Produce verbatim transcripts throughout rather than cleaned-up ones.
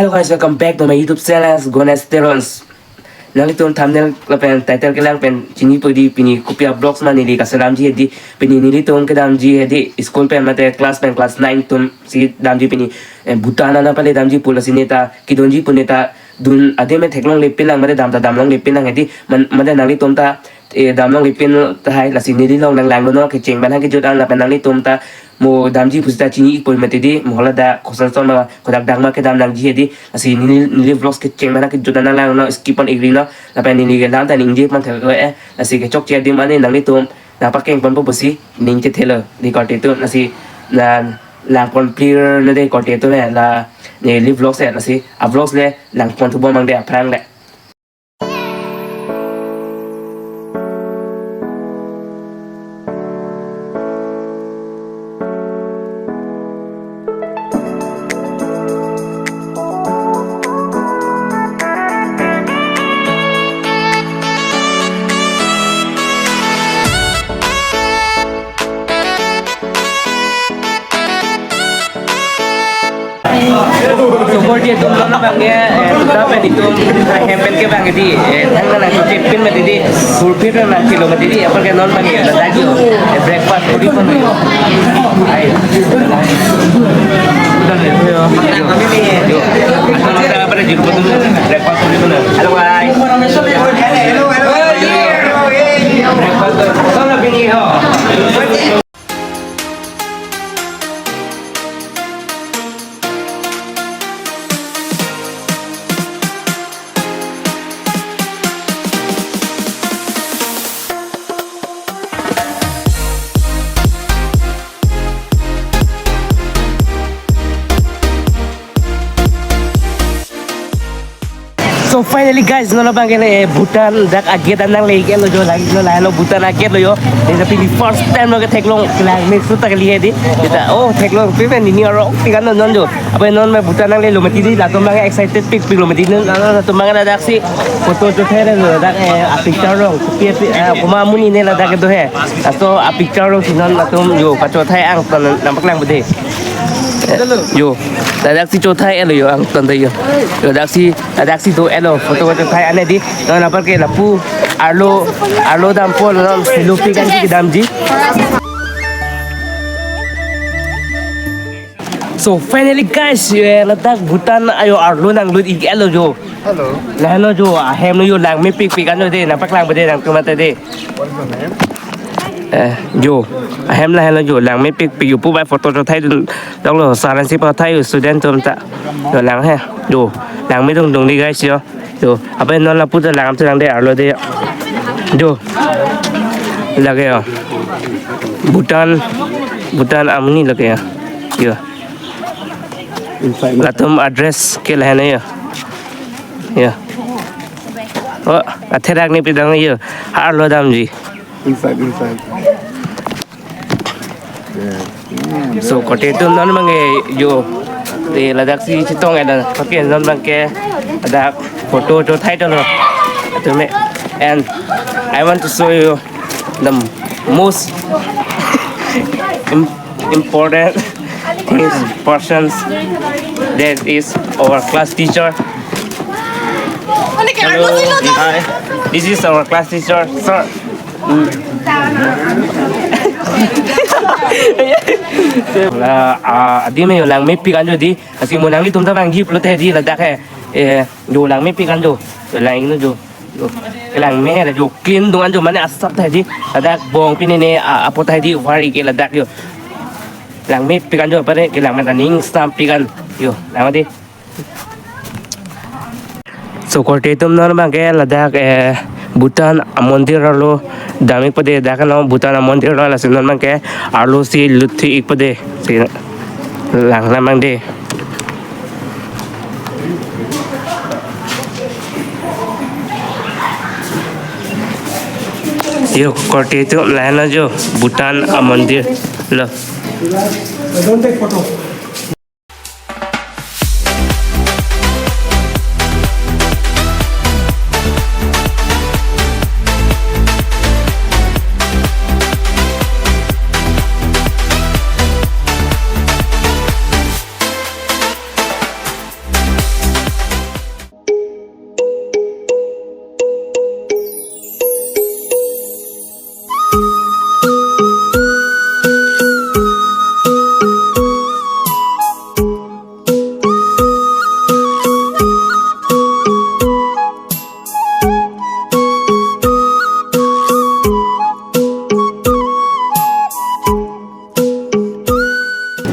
Hello guys, welcome back to my YouTube channel, Gonesh Terons. Nanglitum thumbnail lapen title kelang pen chinipo di pini kopi a-vlogs ma neli kaselamji hedi, pini nelitum kedamji hedi school pen mate class pen class nine atum si damji pini, eh, Bhutan anat pale damji pu lasi neta kedunji pu neta dun adim me theklonglepin lang mate dam ta damlonglepin lang hedi man-, mate nanglitum ta, eh, damlonglepin tahai lasi neli along nang langlo no kecheng ban ha kejut an lapen nanglitum ta mo damji pusita chini-ikpo mati di mo hala dak koson son ma kodak dak ma kedam nangji hedi lasi neli, neli vlogs kecheng ban ha kejut an nang langlo no skip pon-ikri no lapen neli kelang ta ningje pon thek eh lasi kechokche adim ane nanglitum nang pakeng ponpo pusi ning chethelo di korte atum lasi na lang pon clear na de korte atum ne la neli vlogs eh lasi a-vlogs le lang pon thubom mang de aphrang le. So korte atum non abang ke, eh, Bhutan pen itum, eh, hem pen kevang di, eh, thang nang chepin mati di, kurpi pen nang kilo mati di, apar ke non abang ke, dak yo, eh, breakfast kuri pon yo. Ai. Yo. Yo. Atau kita apa ada juru betul breakfast kuri pon. Hello guys. Breakfast. Sono bini ho. So finally guys, non abang ke le, eh, Bhutan dak a-gate an nangle-iklo jo, lagi lo, lahelo Bhutan a-gate lo jo. Ini pini first time lo ketheklong kelang me suta kali hedi. Kita, oh, theklongpik pen neli arongpik an non jo. Apa non me Bhutan nanglelo mati di, latum abang excited pikpik lo mati non, latum abang dak si photo chothailo dak, eh, a-picture arong, pi, pi, eh, komat amonit ne ladak kedo he. Laso a-picture arong si non latum jo pachothai angton nang paklang bede. Eh, jo, ladak si chothai-etlo jo angton ta jo. Jo, dak si, ladak si do-etlo photo chothai an hedi. Non apar ke lapu arlo, arlo dampo non selfie kan si kedamji. So finally guys, eh, ladak Bhutan ajo arlo nanglut-ik-etlo jo. Hello. Lahelo jo, ahem lo jo langmepikpik an jo de, nang paklang bede nangtum mate de. What is your name? Eh, jo, ahem lahelo jo, langmepikpik jo pu bai photo chothai dun, dok lo, saran si pathai jo student atum ta. Jo lang he, jo, langme dungdung di guys jo. Jo, apa non lapu ta lang tu lang de arlo de. Jo. Lake jo. Bhutan, Bhutan amonit lake jo. Jo. Inside. Latum address ke lahen jo. Jo. Oh, atherak ne pidang jo. Arlo damji. Inside, inside. So, korte atum non abang ke jo. Eh, ladak si chetong-et apar ke non abang ke ladak photo chothai dolo. Atum me. And I want to show you the most im-, important things, persons. That is our class teacher. Hello. Hi. This is our class teacher, sir. La, ah, adim jo langmepik an jo di. Lasi mo nanglitum ta vangji pulote hedi ladak he. Eh, jo langmepik an jo. Jo lang-iknon jo. Jo. Langme he la jo clean dun an jo mane asap ta hedi. Ladak bong pine ne, ah, apot ta hedi var-ik-e ladak jo. Langmepik an jo apar ke langme ta ning stampik an. Jo, lang di. So korte atum non abang ke ladak, eh, Bhutan amondir arlo dam-ikpo de, dak non Bhutan amondir arlo, lasi non abang ke arlo si luthi-ikpo de. Si lang nang abang de. Jo, korte atum lahelo jo Bhutan amondir lo. Don't take photo.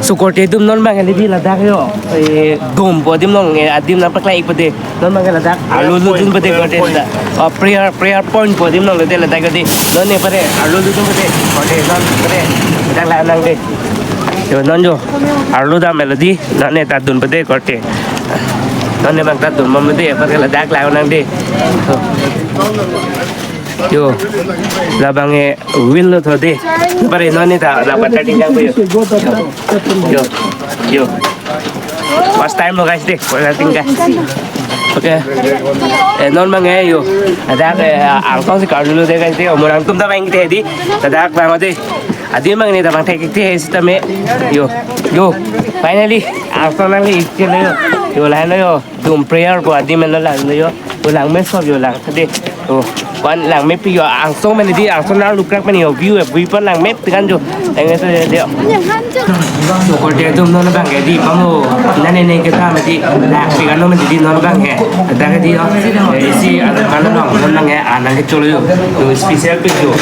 So korte atum, non abang ke dei ladak yo. Eh, dom pu adim along, eh, adim nangpaklang-ik pu dei. Non abang ke ladak arlo ludun pu dei korte ladak. Oh, prayer, prayer point pu adim along dei ladak yo dei. Non ne pare arlo ludun pu dei. Korte non pare ladak lang nang dei. Yo non yo. Arlo dam-et lo dei. Non ne ta dun pu dei korte. Non ne abang ta dun bom dei. Pare ladak lang nang dei. So. Yo, labang ke will lo tho dei. Pare non ne ta la patta ting jang pu yo. Yo, yo. First time lo guys dei, first time guys. Okay. Eh, non abang ke yo. Ladak, eh, angsong si karjulo dei guys dei. Omorang atum ta abang ke dei. Ladak abang dei. Adim abang ne ta abang thek-ik dei sitame. Yo, yo. Finally, angsong nangli-ik lo yo. Yo, lahenlo yo. Dum prayer pu adim henlo lang yo. Yo langme sop yo lang dei. Oh, wan langmepik yo, angsong mane dei, angsong nang lukrak mane yo, view e, view point langmepik an yo. Eng so dei. So korte atum, non abang ke dei pamo, nane ne ke ta mane dei, lakpik an lo mane dei non abang ke. Ladak ke dei yo. Eh, isi an mane long, non abang ke an nangkecholo yo. Yo special pik yo.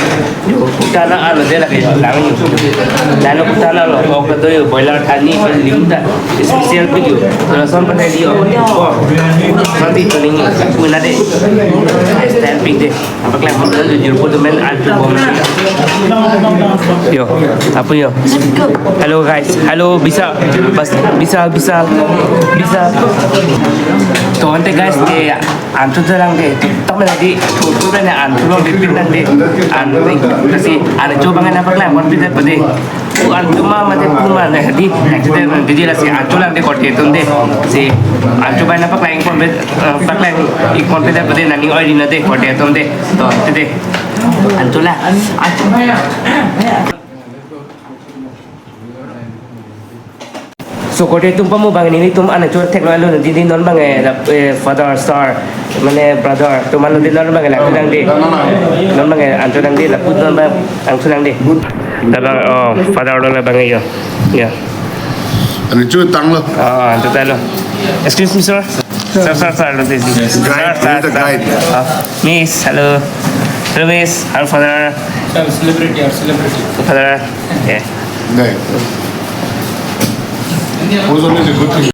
Yo, kutana an lo dei lake lang yo. Lalo kutana lo, ok do yo, boiler thani, lim ta. Special pik yo. Lason pathai dei yo. Oh. Nanti tuning yo. Puna dei. Stand pik dei. Apa kelang hotel yo, jurpo tu men altu bom. Yo, apa yo? Hello guys. Hello, bisa, bas, bisa, bisa, bisa. To ante guys, ke antu jalang dei. Tok mena dei, tutu mena antu long dei pin nang dei. An dei, kasi an cho abang nangpaklang pon pin dei pu dei. Pu an cho ma mate pu ma na dei. Accident dei dei lasi an cho lang dei korte atum dei. Si an cho abang nangpaklang pon pin, eh, paklang-ik pon pin dei pu dei, nangning oi dei na dei korte atum dei. To dei dei. An cho lang. An cho. So korte atum, pamo abang nelitum an cho theklo alo dei dei, non abang ke, eh, father star, mane brother atum an lo dei, non abang ke lang nang dei. Non abang ke an cho nang dei, lapu non abang an cho nang dei. Labang, oh, father lo labang yo. Ya. An cho tanglo. Ah, an cho tanglo. Excuse me, sir. Sir, sir, sir, lo dei. Guide, sir, sir, he's the sir. Guide. Ah, miss, hello. Hello, miss. Hello, father. Sir, celebrity, our celebrity. Father. Yeah. Guide. Who's on the good thing?